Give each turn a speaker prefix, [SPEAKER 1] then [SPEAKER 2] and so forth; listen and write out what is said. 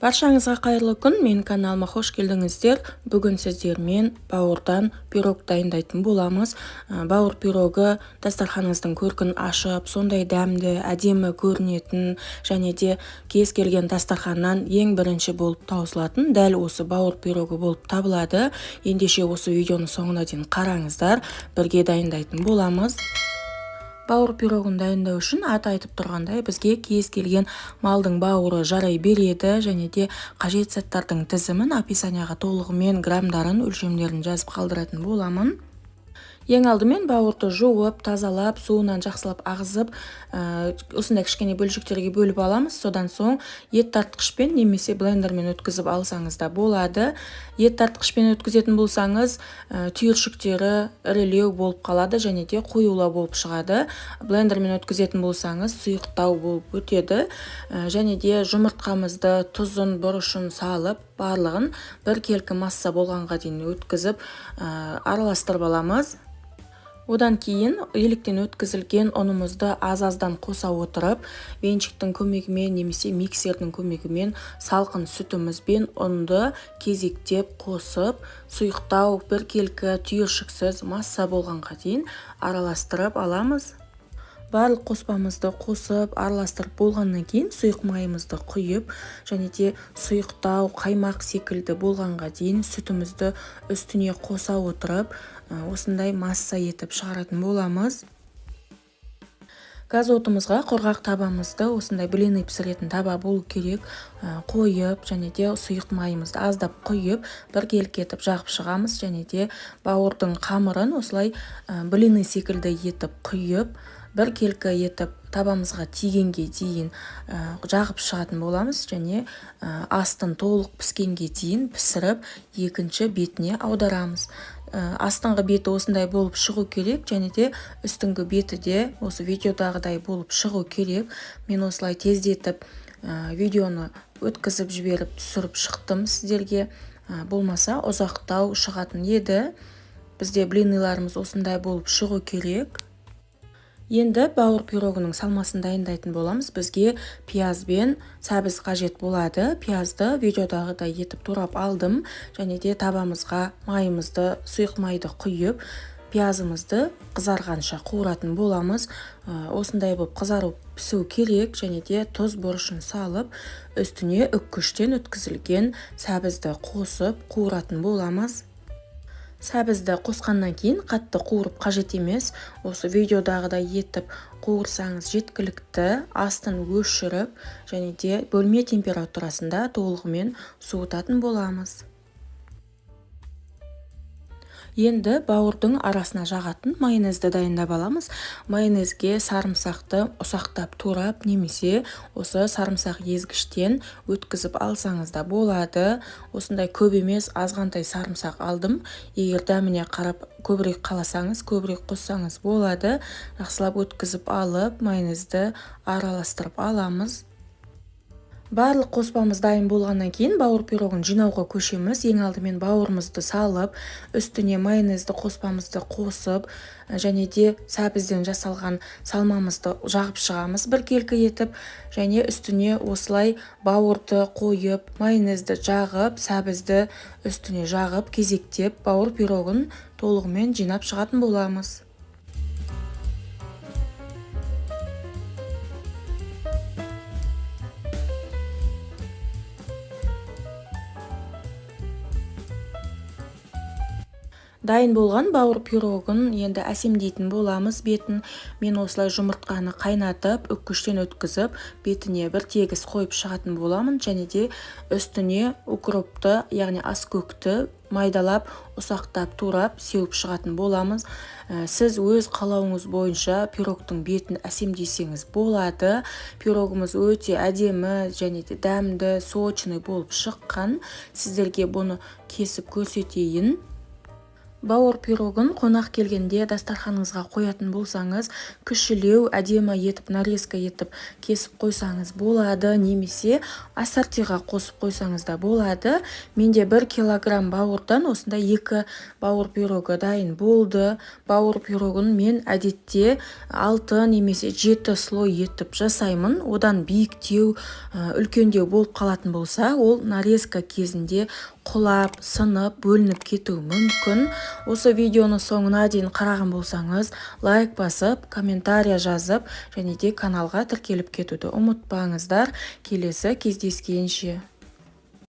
[SPEAKER 1] Баршаңызға қайырлы күн, менің каналыма қош келдіңіздер. Бүгін сіздермен бауырдан пирог дайындайтын боламыз. Бауыр пирогы дастарханыңыздың көркін ашып, сондай дәмді, әдемі көрінетін және де кез келген дастарханнан ең бірінші болып таусылатын дәл осы бауыр пирогы болып табылады. Ендеше осы видеоны соңына дейін қараңыздар, бірге дайындайтын боламыз. Бауыр пирогын дайындау үшін аты айтып тұрғандай бізге кез келген малдың бауыры жарай береді және де қажет заттардың тізімін описанияға толығымен граммдарын, өлшемдерін жазып қалдыратын боламын. Ең алдымен бауырды жуып, тазалап, суынан жақсылап ағызып, осындай кішкене бөлшектерге бөліп аламыз. Содан соң ет тартқышпен немесе блендермен өткізіп алсаңыз да болады. Ет тартқышпен өткізетін болсаңыз, түйіршіктері ірілеу болып қалады және де қоюлау болып шығады. Блендермен өткізетін болсаңыз, сұйықтау болып өтеді. Және де жұмыртқамызды, тұзын, бұрышын салып, барлығын бір келкі масса болғанға дейін өткізіп, араластырып аламыз. Одан кейін електен өткізілген ұнымызды аз-аздан қоса отырып, венчиктің көмегімен немесе миксердің көмегімен салқын сүтімізбен ұнды кезектеп қосып, сұйықтау бір келкі түйіршіксіз масса болғанға дейін араластырып аламыз. Барлық қоспамызды қосып, араластырып болғаннан кейін сұйық майымызды құйып, және де сұйықтау қаймақ секілді болғанға дейін сүтімізді үстіне қоса отырып, осындай масса етіп шығаратын боламыз. Газ отымызға құрғақ табамызды, осындай блины пісіретін таба болу керек, қойып, және де сұйық майымызды аздап құйып, бір келкі етіп жағып шығамыз, және де бауырдың қамырын осылай блины секілді етіп құйып, бір келкі етіп табамызға тигенге дейін жағып шығатын боламыз, және астын толық піскенге дейін пісіріп, екінші бетіне аударамыз. Астыңғы беті осындай болып шығу керек, және де үстіңгі беті де осы видеодағыдай болып шығу керек. Мен осылай тездетіп видеоны өткізіп жіберіп түсіріп шықтым сіздерге. Болмаса ұзақтау шығатын еді. Бізде блиныларымыз осындай болып шығу керек. Енді бауыр пирогының салмасын дайындайтын боламыз. Бізге пияз бен сәбіз қажет болады. Пиязды видеодағыдай етіп турап алдым, және де табамызға майымызды, сұйық майды құйып, пиязымызды қызарғанша қуыратын боламыз. Осындай болып қызарып пісу керек, және де тұз бұрышын салып, үстіне үккіштен өткізілген сәбізді қосып қуыратын боламыз. Сәбізді қосқаннан кейін қатты қуырып қажет емес. Осы видеодағыдай етіп қуырсаңыз жеткілікті. Астын өшіріп, және де бөлме температурасында толығымен суытатын боламыз. Енді бауырдың арасына жағатын майонезді дайындап аламыз. Майонезге сарымсақты ұсақтап турап, немесе осы сарымсақ езгіштен өткізіп алсаңыз да болады. Осындай көп емес, азғантай сарымсақ алдым. Егер дәміне қарап көбірек қаласаңыз, көбірек қоссаңыз болады. Жақсылап өткізіп алып, майонезді араластырып аламыз. Барлық қоспамыз дайын болғаннан кейін бауыр пирогын жинауға көшеміз. Ең алдымен бауырымызды салып, үстіне майонезді қоспамызды қосып, және де сәбізден жасалған салмамызды жағып шығамыз бір келкі етіп, және үстіне осылай бауырды қойып, майонезді жағып, сәбізді үстіне жағып, кезектеп бауыр пирогын толығымен жинап шығатын боламыз. Дайын болған бауыр пирогын енді әсемдейтін боламыз бетін. Мен осылай жұмыртқаны қайнатып, үккіштен өткізіп, бетіне бір тегіс қойып шығатын боламын, және де үстіне укропты, яғни аскөкті майдалап, ұсақтап турап, сеуіп шығатын боламыз. Сіз өз қалауыңыз бойынша пирогтың бетін әсемдесеңіз болады. Пирогымыз өте әдемі және де дәмді, сочный болып шыққан. Сіздерге бұны кесіп көрсетейін. Бауыр пирогын қонақ келгенде дастарханыңызға қоятын болсаңыз, кішілеу әдемі етіп нарезка етіп кесіп қойсаңыз болады немесе ассортиға қосып қойсаңыз да болады. Менде 1 килограмм бауырдан осындай 2 бауыр пирогы дайын болды. Бауыр пирогын мен әдетте 6 немесе 7 слой етіп жасаймын. Одан биіктеу, үлкендеу болып қалатын болса, ол нарезка кезінде құлап, сынып, бөлініп кетуі мүмкін. Осы видеоны соңына дейін қараған болсаңыз, лайк басып, комментария жазып және де каналға тіркеліп кетуді ұмытпаңыздар. Келесі кездескенше.